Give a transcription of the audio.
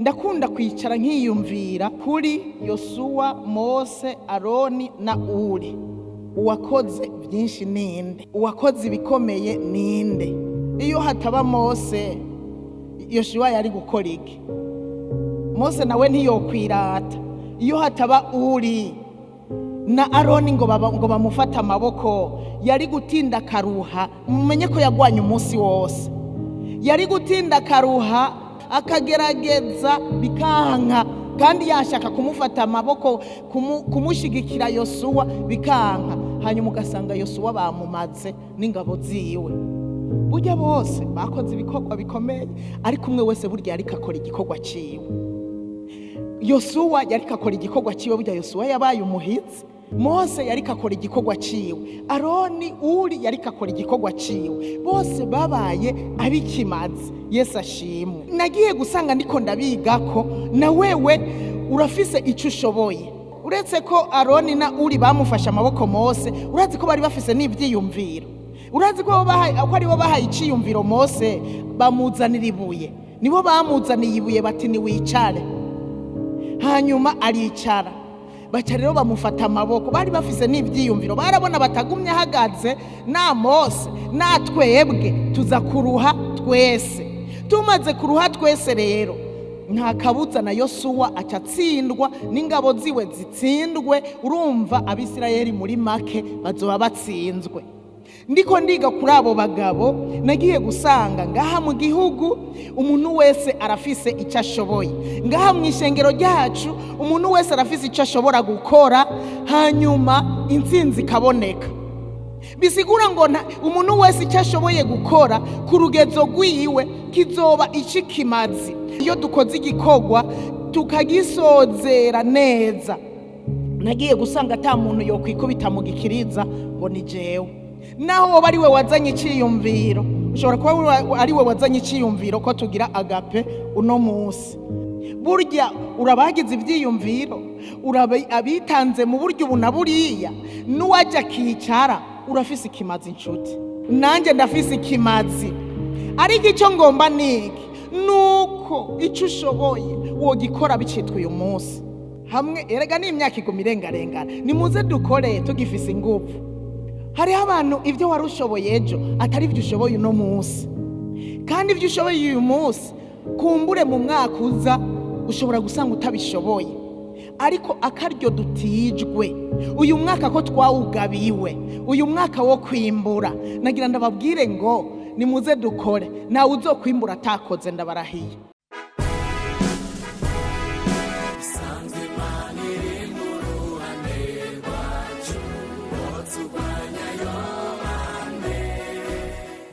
Ndakunda kwicara nkiyumvira kuri Yosuwa, Mose, Aroni na Uri. Uwakoze byinshi ninde? Uwakoze ibikomeye ninde? Iyo hataba Mose, Yoshuwa yari gukora iki? Mose nawe ntiyokwirata. Iyo hataba Uri na Aroni ngo bamufate amaboko, yari gutinda akaruha. Mumenye ko yagwanye umunsi wose, yari gutinda akaruha, akagerageza bikanka, kandi yashaka kumufata amaboko, kumushigikira Yosuwa bikanka. Hanyuma ugasanga Yosuwa bamumaze n'ingabo ziwe. Burya bose bakoze ibikorwa bikomeye, ariko umwe wese burya yariko akora igikorwa ciwe. Yosuwa yariko akora igikorwa ciwe. Burya Yosuwa yabaye umuhizi. Mose yariko akora igikorwa ciwe, Aroni, Uri yariko akora igikorwa ciwe. Bose babaye abikimazi. Yesu ashimwe. Nagiye gusanga ndiko ndabiga ko na wewe urafise icyo ushoboye. Uretse ko Aroni na Uri bamufashe amaboko Mose, urazi ko bari bafise n'ibyiyumviro. Urazi ko aribo bahaye iciyumviro Mose, bamuzanira ibuye. Nibo bamuzaniye ibuye bati: "Niwicare." Hanyuma aricara, baca rero bamufata amaboko. Bari bafise n'ibyiyumviro, barabona batagumye ahagaze na Mose na twebwe tuza kuruha twese. Tumaze kuruha twese rero, nta kabuza na Yosuwa aca atsindwa n'ingabo ziwe zitsindwe. Urumva Abisirayeli muri make bazoba batsinzwe. Ndiko ndiga kuri abo bagabo, nagiye gusanga ngaha mu gihugu umuntu wese arafise icyo ashoboye. Ngaha mu ishengero ryacu umuntu wese arafise icyo ashobora gukora, hanyuma intsinzi ikaboneka. Bisigura ngo umuntu wese icyo ashoboye gukora ku rugezo rwiwe kizoba icikimazi. Iyo dukoze igikorwa tukagisozera neza, nagiye gusanga ata muntu yokwikubita mu gikiriza ngo ni jewe. Naho woba ari we wazanye iciyumviro, ushobora kuba ari we wazanye iciyumviro ko tugira agape uno munsi. Burya urabagize ibyiyumviro, uraba abitanze mu buryo ubu na buriya, n'uwajya akicara. Urafise ikimazi inshuti, nanjye ndafise ikimazi. Ariko icyo ngomba ni iki? Nuko icyo ushoboye wogikora bicitwa uyu munsi hamwe. Erega n'imyaka iguma irengarengana. Nimuze dukore tugifise ingufu. Hariho abantu ibyo wari ushoboye ejo atari ibyo ushoboye uno munsi, kandi ibyo ushoboye uyu munsi kumbure mu mwaka uza ushobora gusanga utabishoboye. Ariko akaryo dutijwe uyu mwaka ko twawugabiwe, uyu mwaka wo kwimbura, nagira ndababwire ngo nimuze dukore. Ntawe uzokwimbura atakoze, ndabarahiye.